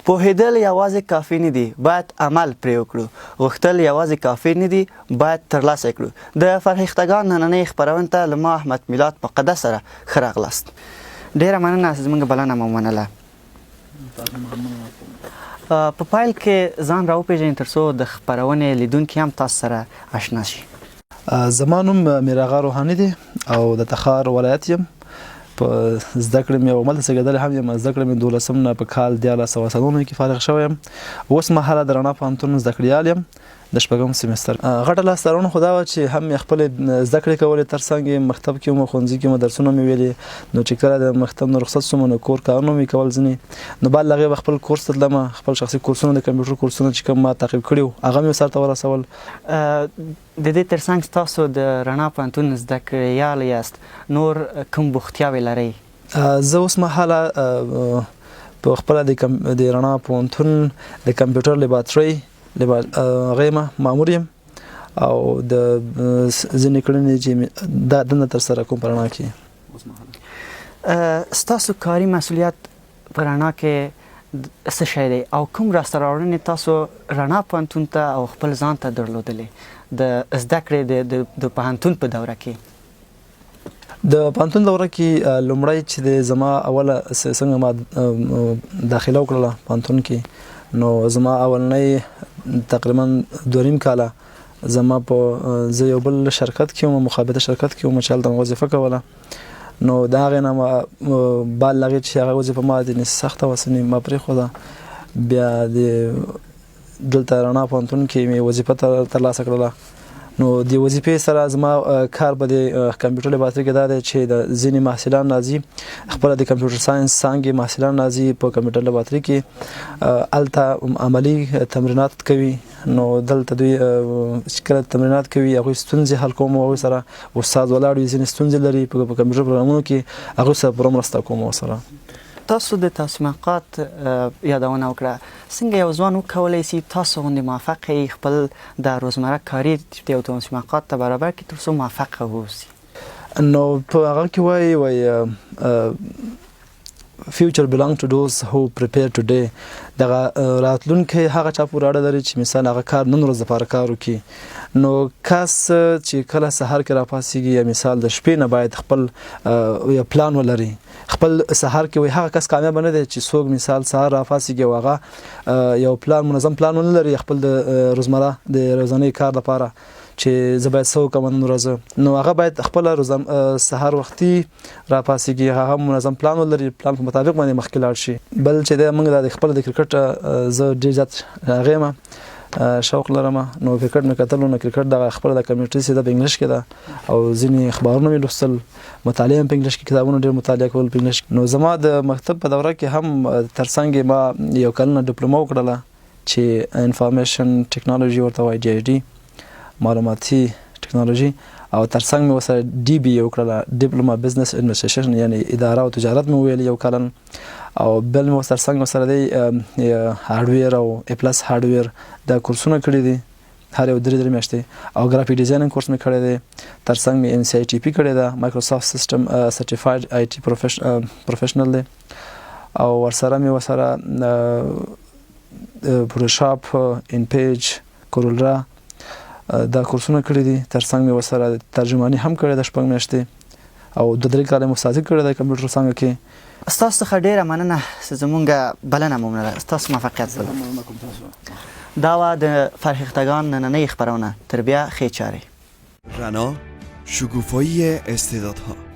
پوهېدل یوازې کافي نه دي، باید عمل پرې وکړو. غوښتل یوازې کافي نه دي، باید ترلاسه یې کړو. د فرهیختګان نننۍ خپرونې ته له ما احمد میلاد مقدس سره ښه راغلاست. ډېره مننه چې زموږ بلنه مو ومنله. په پیل کې ځان راوپېژنئ تر څو د خپرونې لیدونکي هم تاسو سره اشنا شي. زما نوم میراغا روحاني دی او د تخار ولایت یم. په زده کړې مې او ملته زېږېدلی هم یم. زده کړې مې دولسم نه په کال 1394 کې فارغ شوی یم. اوس مهاله د رڼا پوهنتون زده کړیال یم د شپږم سمستر. غټه لاسته راوړنه خو دا وه چې هم مې خپلې زده کړې کولې، ترڅنګ یې مکتب کې وم، ښوونځي کې وم، درسونه مې ویلې. نو چې کله د مکتب نه رخصت شوم نو کور کارونه مې کول ځینې، نو بعد له هغې به خپل کورس ته تلم، خپل شخصي کورسونه د کمپیوټر کورسونه چې کوم ما تعقیب کړي وو هغه مې سرته ورسول. د دې ترڅنګ ستاسو د رڼا پوهنتون زده کړیال یاست، نور کوم بوختیاوې لرئ؟ زه اوس مهاله په خپله د رڼا پوهنتون د کمپیوټر لیبارټرۍ هغه یم، مامور یم او د ځینې کړنې چې دا دنده ترسره کوم په رڼا کې. ستاسو کاري مسولیت په رڼا کې څه شی دی او کوم لاسته راوړنې تاسو رڼا پوهنتون ته او خپل ځان ته درلودلې د زده کړې د پوهنتون په دوره کې؟ د پوهنتون دوره کې لومړی چې د زما اوله څنګه ما داخله وکړله پوهنتون کې، نو زما اولنی تقریبا 2.5 کاله زما په زه یو بل شرکت کې وم، مخابراتي شرکت کې وم چې هلته مې وظیفه کوله. نو د هغې نه ما بال هغې چې هغه وظیفه ما ځینې سخته وه څنې ما پرېښوده. بیا د دلته رڼا پوهنتون کې مې وظیفه ترلاسه کړله. نو د وظیفې سره زما کار به د کمپیوټر لابراتوري کې دا دی چې د ځینې محصلان راځي، خپله د کمپیوټر ساینس څانګې محصلان راځي په کمپیوټر لابراتوري کې، هلته عملي تمرینات کوي. نو دلته دوی چې کله تمرینات کوي هغوی ستونزې حل کوم، هغوی سره استاد ولاړ وي، ځینې ستونزې لري په کمپیوټر پروګرامونو کې، هغوی سره پوره مرسته کوم ورسره. تاسو د تاسمقات یادونه وکړه، څنګه یو ځوان وکولای سي تاسو غوندې موفق یې خپل د روزمره کاري یو تاسمقات ته برابر کړي تر څو موفق واوسي؟ نو په هغه کې وایي future belong to those who prepare today. دغه راتلونکی هغه چا پورې اړه لري چې مثال هغه کار نن ورځ لپاره کار وکړي. نو کس چې کله سهار کې راپاڅېږي یا مثال د شپې نه باید خپل یو پلان ولري. خپل سهار کې وایي هغه کس کامیاب نه دی چې څوک مثال سهار راپاڅېږي او هغه یو پلان، منظم پلان ونه لري خپل د روزمره د ورځنۍ کار لپاره چې زه باید څه وکړم نن ورځ. نو هغه باید خپله سهار وختي راپاڅېږي، هغه منظم پلان ولري، پلان په مطابق باندې مخکې لاړ شي. بل چې دی موږ د خپل د کرکټ زه ډېر زیات هغه یم، شوق لرم. نو کرکټ مې کتلو، نو کرکټ دغه خپله د کمیونټي چې ده په انګلیش کې ده او ځینې اخبارونه مې لوستل، مطالعه هم په انګلیش کې، کتابونه ډېر مطالعه کول په انګلیش. نو زما د مکتب په دوره کې هم ترڅنګ ما یو کلنه ډیپلومه وکړله چې انفارمیشن ټکنالوژي ورته وایي، ډي آی ډي، معلوماتي ټکنالوژي، او ترڅنګ مې ورسره ډي بي ای وکړله، ډیپلوما بزنس اډمنسټریشن، یعنی اداره او تجارت مې وویل یو کلن. او بل مې ورسره څنګ ورسره دی هارډویر او ای پلس هارډویر دا کورسونه کړي دي هر یو درې درې میاشتې، او ګرافیک ډیزاینینګ کورس مې کړی دی. ترڅنګ مې ایم سي آی ټي پي کړې ده، مایکروسافټ سیستم سرټیفاید آی ټي پروفیشنل دی، او ورسره مې ورسره فوټوشاپ، ان پیج، کورلرا دا کورسونه کړي دي. ترڅنګ مې ورسره ترجماني هم کړې ده 6 میاشتې، او دوه درې کاله مې استادي کړې ده کمپیوټر څانګه کې. ستاسو څخه ډېره مننه چې زمونږ بلنه مو ومنله، ستاسو موفقیت زده. دا وه د فرهیختګان نننۍ خپرونه. تر بیا ښې چارې. رنا، شکوفایی استعدادها.